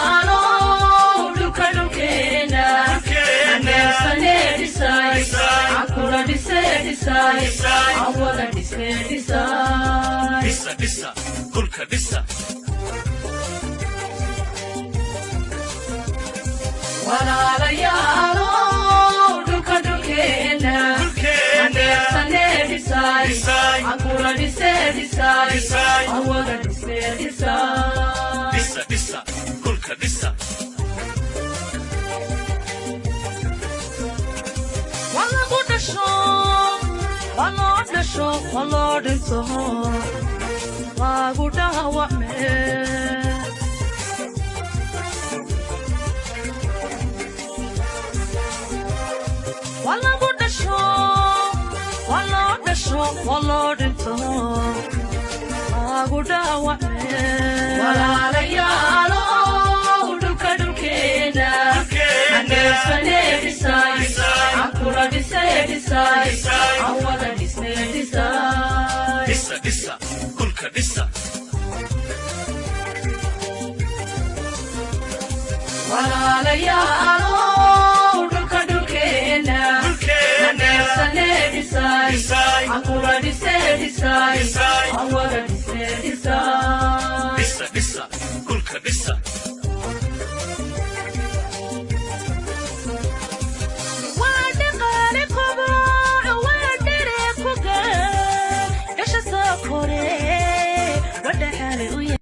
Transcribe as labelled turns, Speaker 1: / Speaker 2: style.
Speaker 1: Walaalayaalow, dhulka dhulkeena aneersanee dhisay, cankula dhisee dhisay, aan wada dhisnee dhisay.
Speaker 2: Dhisa, dhisa dhulka, dhisa.
Speaker 1: Walaalayaalow, dhulka dhulkeena aneersanee dhisay, cankula dhisee dhisay, aan wada dhisnee dhisay.
Speaker 2: Dhisa, dhisa dhulka, dhisa.
Speaker 1: Waa lagu dhasho, waa loo dhasho, waa loo dhinto, lagu dhaawacme. Waa lagu dhasho, waa loo dhasho, waa loo dhinto, lagu dhaawacme. Walaalayaalow, dhulka dhulkeena aneersanee dhisay, cankula dhisee dhisay, aan wada dhisnee dhisay.
Speaker 2: Dhisa, dhisa dhulka, dhisa.
Speaker 1: Walaalayaalow.